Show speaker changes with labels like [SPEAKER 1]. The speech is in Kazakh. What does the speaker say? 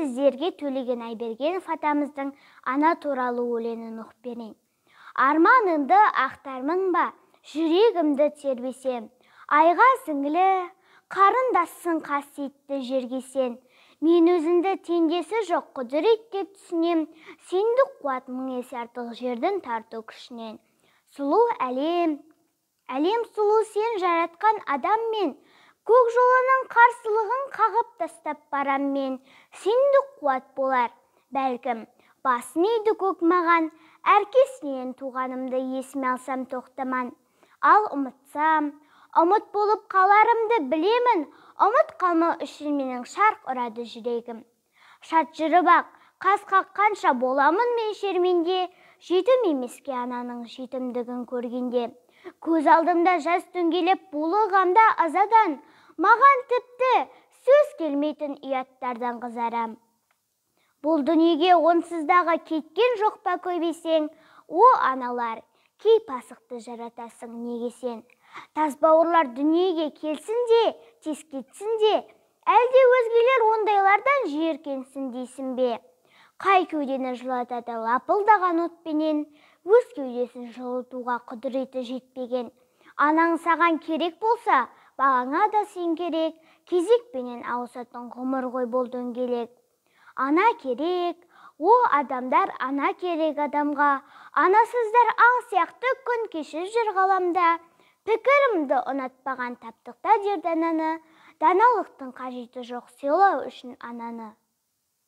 [SPEAKER 1] Сіздерге Төлеген Айбергенов атамыздың ана туралы өлеңін оқып берейін. Арманыңды ақтармын ба, жүрегімді тербесем, айға сіңлі, қарындассың қасиетті жерге сен. Мен өзіңді теңдесі жоқ құдірет деп түсінем, сендік қуат мың есе артық жердің тарту күшінен. Сұлу әлем, әлем сұлу сен жаратқан адам мен, көк жолының қарсылығын қағып тастап барам мен, сендік қуат болар, бәлкім, басын иді көк маған, әркесінен туғанымды есіме алсам тоқтаман. Ал ұмытсам, ұмыт болып қаларымды білемін, ұмыт қалмау үшін менің шарқ ұрады жүрегім. Шат жүріп-ақ, қас қаққанша боламын мен шерменде, жетім емеске ананың жетімдігін көргенде. Көз алдымда жас дөңгелеп булығамда азадан, маған тіпті сөз келмейтін ұяттардан қызарам. Бұл дүниеге онсыздағы кеткен жоқ па көбейсең, о аналар, кей пасықты жаратасың неге сен? Тас бауырлар дүниеге келсін де, тез кетсін де, әлде өзгелер ондайлардан жиіркенсін дейсің бе? Қай кеудені жылатады лапылдаған отпенен, өз кеудесін жылытуға құдіреті жетпеген. Анаң саған керек болса, балаңа да сен керек, кезекпенен ауысатын ғұмыр ғой бұл дөңгелек. Ана керек, о адамдар, ана керек адамға, анасыздар аң сияқты күн кешіп жүр ғаламда. Пікірімді ұнатпаған таптықта дер дананы, даналықтың қажеті жоқ сыйлау үшін ананы.